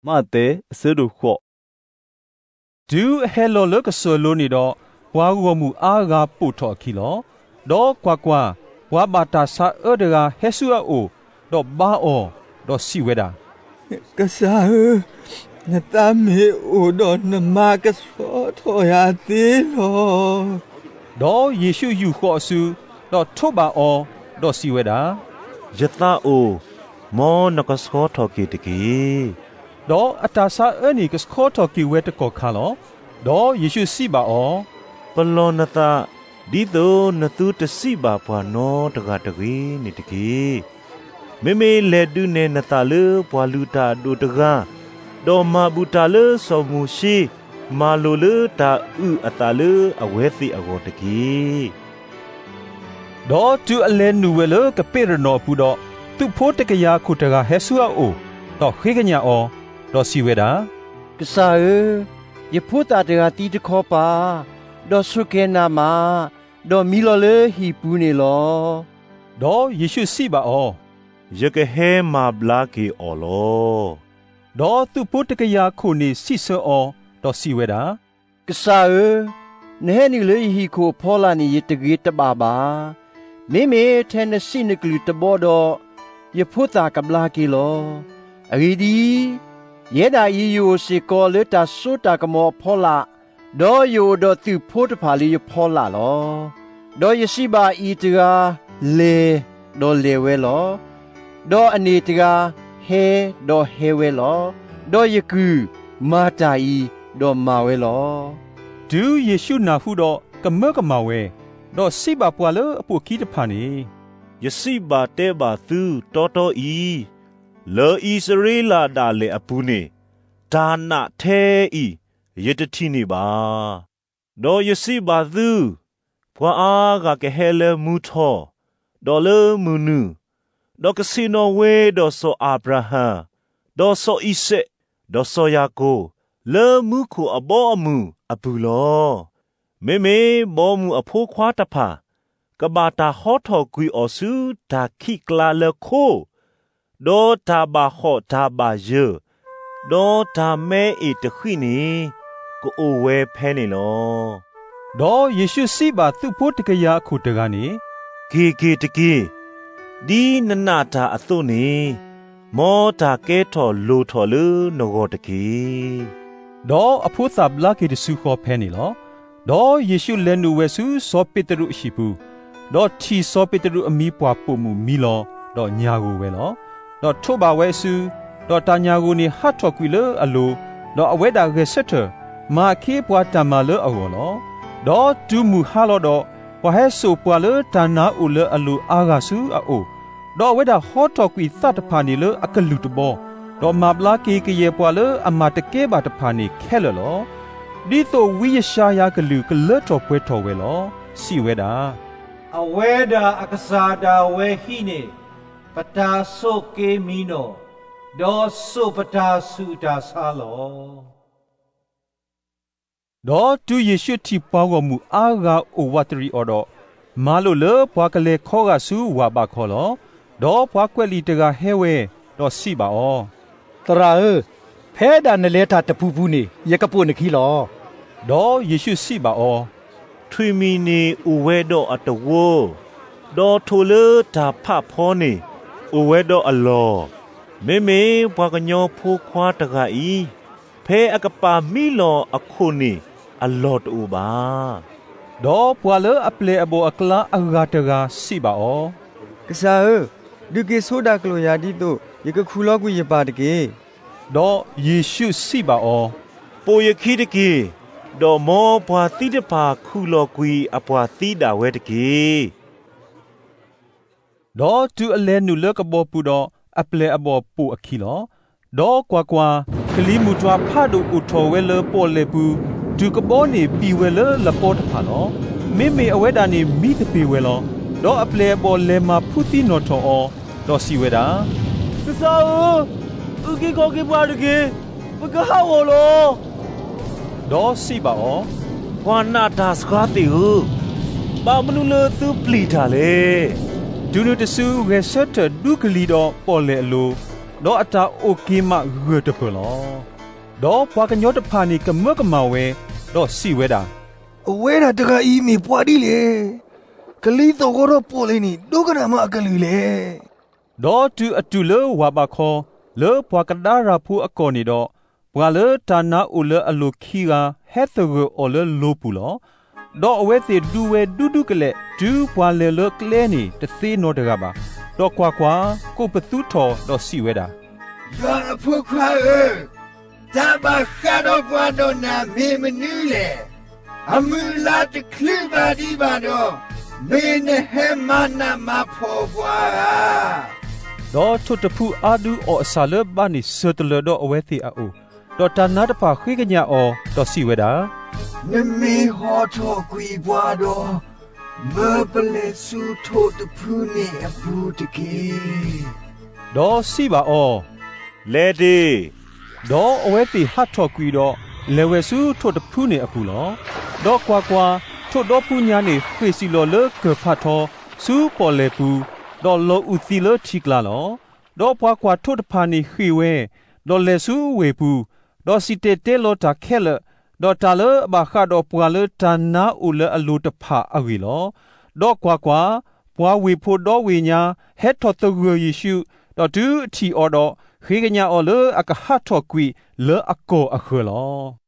မးသဲ အဆၢဒိၣ်ဃိး. တုၤအဟဲလီၤလၢကစၢၢ်လိၤန့ၣ်ဒီး, ပှၤဂီၢ်မုၢ်အါဂၤပိာ်ထီၣ်အခံလီၤ. ဒီးကွၢ်ကွၢ်, ပှၤဘၣ်တၢ်ဆါအၢတဂၤဟဲဆူအအိၣ်, ဒီးဘါအီၤ, ဒီးစံးဝဲဒၣ်, ကစၢ်ဧၢ, နသးမ့ၢ်အိၣ်ဒီး နမၤကဆှီထီၣ်ယၤသ့လီၤ. ဒီးယ့ၣ်ၡူးယူာ်ဃီၤအစု, ဒီးထိးဘၣ်အီၤ, ဒီးစံးဝဲဒၣ်, ယသးအိၣ်, မ်နကဆှီထီၣ်က့ၤတက့ၢ်. ဒီးအတၢ်ဆါအၢန့ၣ်ကဆှီထီၣ်က့ၤဝဲတကီၢ်ခါလီၤ. ဒီးယ့ၣ်ၡူးစံးဘၣ်အီၤ, ပလီၢ်နသး, ဒ်သိးနသုတစံးဘၣ်ပှၤနီတဂၤတဂ့ၤန့ၣ်တက့ၢ်. မ့မ့ၢ်လဲၤဒုးနဲၣ်နသးလၢပှၤလုၢ်တၢ်အဒိၣ်တဂၤ, ဒီးမၤဘူၣ်တၢ်လၢစီၤမိၤၡ့, မၤလိာ်လၢတၢ်အုၣ်အသးလၢအဝဲသ့ၣ်အဂီၢ်တက့ၢ်. ဒီးတုၤအလဲၤနုာ်ဝဲလၢကပ့းရနီၣ်အပူၤဒီး, သုးဖိတကယၤခိၣ်တဂၤဟဲဆူအအိၣ်, ဒီးဃ့ကညးအီၤ, ဒီးစံးဝဲဒၣ်, ကစၢ်ဧၢ, ယဖိသၣ်တဂၤသံတခီပၤ, ဒီးဆိၣ်ကဲၤနးမး, ဒီးမံလီၤလၢဟံၣ်ပူၤန့ၣ်လီၤ. ဒီးယ့ၣ်ၡူးစံးဘၣ်အီၤ, ယကဟဲမၤဘျါက့ၤအီၤလီၤ. ဒီးသုးဖိတကယၤခိၣ်န့ၣ်စံးဆၢအီၤ, ဒီးစံးဝဲဒၣ်, ကစၢ်ဧၢ, နဟဲနုာ်လၢယဟံၣ်ခိၣ်အဖီလာ်န့ၣ် ယတဂ့ၤတဘၣ်ဘၣ်. မ့မ့ၢ်ထဲနစံးနကလုၢ်တဘီဒီး, ယဖိသၣ်ကဘျါက့ၤလီၤ. အဂ့ၢ်ဒ်အံၤ, ယဲဒၣ်အံၤယအိၣ်စ့ၢ်ကီးလၢတၢ်စိတၢ်ကမီၤအဖီလာ်, ဒီးယအိၣ်ဒီးသုးဖိတဖၣ်လၢယဖီလာ်လီၤ. ဒီးယစံးဘၣ်အံၤတဂၤ, လဲၤ, ဒီးလဲၤဝဲလီၤ. ဒီးအန့ၣ်တဂၤ, ဟဲ, ဒီးဟဲဝဲလီၤ. ဒီးယကုၢ်, မၤတၢ်အံၤ, ဒီးမၤဝဲလီၤ. တုၤယ့ၣ်ၡူးနၢ်ဟူဒီးကမၢကမၣ်ဝဲ, ဒီးစံးဘၣ်ပှၤလၢအပိာ်ခံတဖၣ်န့ၣ်, ယစံးဘၣ်တဲဘၣ်သုတီတီအံၤ, လၢအံၣ်စရ့လးဒၣ်လဲာ်အပူၤန့ၣ်, တၢ်နာ်ထဲအံၤယတထံၣ်န့ၢ်ဘၣ်. ဒီးယစံးဘၣ်သု, ပှၤအါဂၤကဟဲလၢမုၢ်ထီၣ်, ဒီးလၢမုၢ်နုာ်, ဒီးကဆ့ၣ်နီၤဝဲဒီးစီၤအၤဘြၤဟၣ်, ဒီးစီၤအံၤစဲး, ဒီးစီၤယၤကိာ်, လၢမူခိၣ်အဘီအမုၢ်အပူၤလီၤ. မ့မ့ၢ်ဘီမုၢ်အဖိခွါတဖၣ်, ကဘၣ်တၢ်ဟီထီၣ်ကွံာ်အီၤဆူတၢ်ခံးကျါလၢခိ, ဒီးတၢ်ဘၣ်ဟီၣ်တၢ်ဘၣ်ယၢၤ, ဒီးတၢ်မၢအ့ၣ်တဃံးန့ၣ်, ကအိၣ်ဝဲဖဲန့ၣ်လီၤ. ဒီးယ့ၣ်ၡူးစံးဘၣ်သုးဖိတကယၤအခိၣ်တဂၤန့ၣ်, က့ၤက့ၤတက့ၢ်, ဒ်နနာ်တၢ်အသိးန့ၣ်, မ်တၢ်ကဲထီၣ်လိၣ်ထီၣ်လၢနဂီၢ်တက့ၢ်. ဒီးအဖိသၣ်ဘျါက့ၤတစုဃီဖဲန့ၣ်လီၤ. ဒီးယ့ၣ်ၡူးလဲၤနုာ်ဝဲဆူစီၤပ့းတရူးအဟံၣ်ပူၤ, ဒီးထံၣ်စီၤပ့းတရူးအမံၤပှၢ်ပိာ်မုၣ်မံလီၤ, ဒီးညၣ်ဂိၢ်ဝဲလီၤ. ဒီးထိးဘၣ်ဝဲအစု, ဒီးတၢ်ညၣ်ဂိၢ်န့ၣ်ဟးထီၣ်ကွံာ်လၢအလိၤ, ဒီးအဝဲဒၣ်ဂဲၤဆၢထၢၣ်, မၤအခ့အပှၤတၢ်မၤလၢအဂီၢ်လီၤ. ဒီးတုၤမုၢ်ဟါလီၤဒီး, ပှၤဟဲစိာ်ပှၤလၢတၢ်နါအိၣ်လၢအလိၤအါဂၤဆူအအိၣ်, ဒီးအဝဲဒၣ်ဟီထီၣ်ကွံာ်သးတဖၣ်န့ၣ်လၢအကလုၢ်တဘီ, ဒီးမၤဘျါက့ၤကယဲၢ်ပှၤလၢအမၤတကဲဘၣ်တဖၣ်န့ၣ်ခဲလၢာ်လီၤ. ဒ်သိးဝံယၡါယၤအကလုၢ်ကလၢထီၣ်ပှဲၤထီၣ်ဝဲလီၤ. စံးဝဲဒၣ်, အဝဲဒၣ်အကစၢ်ဒၣ်ဝဲဟံးန့ၢ် ပတၢ်ဆိးက့မံနီၣ်, ဒီးစိာ်ပတၢ်ဆူးတၢ်ဆါလီၤ. ဒီးတုၤယ့ၣ်ၡူးထံၣ်ပှၤဂီၢ်မုၢ်အါဂၤအိၣ်ဝးတရံးအီၤဒီး, မၤလိာ်လၢပှၤကလဲၤခီဂာ်ဆူဝၣ်ဘးခီလီၤ. ဒီးပှၤကွဲးလံာ်တဂၤဟဲဝဲ, ဒီးစံးဘၣ်အီၤ, သရၣ်ဧၢ, ဖဲဒၣ်နလဲၤတၢ်တပူၤပူၤန့ၣ် ယကပိာ်နခံလီၤ. ဒီးယ့ၣ်ၡူးစံးဘၣ်အီၤ, ထွံၣ်မံၤန့ၣ်အိၣ်ဝဲဒီးအတဝၢ, ဒီးထိၣ်လၢတၢ်ဖးဖီန့ၣ်အိၣ်ဝဲဒီးအလီၢ်, မ့မ့ၢ်ပှၤကညီဖိခွါတဂၤအံၤ, ဖဲအကပာ်မံလီၤအခိၣ်န့ၣ်အလီၢ်တအိၣ်ဘၣ်. ဒီးပှၤလၢအပျဲၢ်အဘီၣ်အကျါအဂၤတဂၤစံးဘၣ်အီၤ, ကစၢ်ဧၢ, ဒုးက့ၤဆိဒၣ်ကျိာ်ယၤဒ်သိးယကခူၣ်လီၤကွံာ်ယပၢ်တက့ၢ်. ဒီးယ့ၣ်ၡူးစံးဘၣ်အီၤ, ပိာ်ယခံတက့ၢ်, ဒီးမ်ပှၤသံတဖၣ်ခူၣ်လီၤကွံာ်အပှၤသံဒၣ်ဝဲတက့ၢ်. ဒီးတုၤအလဲၤနုာ်လၢကဘီပူၤဒီး, အပျဲၢ်အဘီၣ်ပိာ်အခံလီၤ. ဒီးကွၢ်ကွၢ်, ကလံၤမုၢ်တွၤဖးဒိၣ်အိၣ်ထီၣ်ဝဲလၢပီၣ်လဲၣ်ပူၤ, တုၤကဘီန့ၣ်ဘံၣ်ဝဲလၢလပီတဖၣ်လီၤ. မ့မ့ၢ်အဝဲဒၣ်န့ၣ်မံသပ့ၤဝဲလီၤ. ဒီးအပျဲၢ်အဘီၣ်လဲၤမၤဖုသံနီၣ်ထီၣ်အီၤ, ဒီးစံးဝဲဒၣ်, ကစၢ်ဧၢ, အုၣ်က့ၤခီၣ်က့ၤပှၤတက့ၢ်, ပကဟးဂီၤလီၤ. ဒီးစံးဘၣ်အီၤ, ပှၤနာ်တၢ်စှၤသ့ၣ်ဧၢ, ဘၣ်မနုၤလၢသုပျံၤတၢ်လဲၣ်. တုၤနုၤတစုဂဲၤဆၢထၢၣ်ဒူကလံၤဒီးပီၣ်လဲၣ်အလိၤ, ဒီးအတၢ်အိၣ်က့ၤမးဂၢၢ်တပၢၢ်လီၤ. ဒီးပှၤကညီတဖၣ်န့ၣ်ကမၢကမၣ်ဝဲ, ဒီးစံးဝဲဒၣ်, အဝဲဒၣ်တဂၤအံၤမ့ၢ်ပှၤဒ်လဲၣ်. ကလံၤသီၣ်ဂီၤဒီးပီၣ်လဲၣ်န့ၣ် ဒိကနၣ်မးအကလုၢ်လဲၣ်. ဒီးတုၤအတုၤလၢဝၢ်ဘးခီ, လၢပှၤကဒါရၤဖိအကီၢ်န့ၣ်ဒီး, ပှၤလၢတၢ်နါအိၣ်လၢအလိၤခံဂၤ ဟဲသဂၢၢ်အီၤလၢလိၤပူၤလီၤ. ဒီးအဝဲသ့ၣ်ဒူဝဲဒူဒူကလဲာ် တုၤပှၤလဲၤလၢကျဲန့ၣ်တသ့နီတဂၤဘၣ်. ဒီးကွၢ်ကွၢ်, ကိးပသူထီၣ်ဒီးစံးဝဲဒၣ်, ယွၤအဖိခွါဧၢ, တၢ်ဘၣ်ဃးဒီးပှၤဒီးနၤမ့ၢ်မနုၤလဲၣ်. အမုၢ်အလါတချုးဘၣ်ဒံးဘၣ်ဒီး, မ့ၢ်နဟဲမၤနးမၤဖှီၣ်ပှၤဧါ. ဒီးထိၣ်တဖုအါဒုအီၣ်အဆၣ်လၢဘါန့ၣ် စၢၤတလၢာ်ဒီးအဝဲသ့ၣ်အအိၣ်, ဒီးတၢ်နါတဖၣ်ဃ့ကညးအီၤ, ဒီးစံးဝဲဒၣ်, နမ့ၢ်ဟီၣ်ထီၣ်ကွံာ်ပှၤဒီး, မၢပလဲၤဆူထိၣ်တဖုန့ၣ်အပူၤတက့ၢ်. ဒီးစံးဘၣ်အီၤ, လဲၤတ့ၢ်. ဒီးအဝဲသ့ၣ်ဟးထီၣ်ကွံာ်ဒီး, လဲၤဝဲဆူထိၣ်တဖုန့ၣ်အပူၤလီၤ. ဒီးကွၢ်ကွၢ်, ထိၣ်ဒီဖှူညါန့ၣ်ဃ့ၢ်စံၣ်လီၤလၢကၢၢ်ဖးထီ, ဆူပီၣ်လဲၣ်ပူၤ, ဒီးလီၤအုၣ်သံလၢထံကျါလီၤ. ဒီးပှၤကွၢ်ထိၣ်တဖၣ်န့ၣ်ဃ့ၢ်ဝဲ, ဒီးလဲၤဆူဝ့ၢ်ပူၤ, ဒီးစံၣ်တဲၤတဲလီၤတၢ်ခဲလၢာ်, ဒီးတၢ်လၢအဘၣ်ဃးဒီးပှၤလၢတၢ်နါအိၣ်လၢအလိၤတဖၣ်အဂ့ၢ်လီၤ. ဒီးကွၢ်ကွၢ်, ပှၤဝ့ၢ်ဖိဒီဝ့ၢ်ညါဟဲထီၣ်သဂၢၢ်ယ့ၣ်ရှူး, ဒီးတုၤအထံၣ်အီၤဒီး, ဃ့ကညးအီၤလၢအကဟးထီၣ်ကွံာ်လၢအကီၢ်အဃၢၤလီၤ.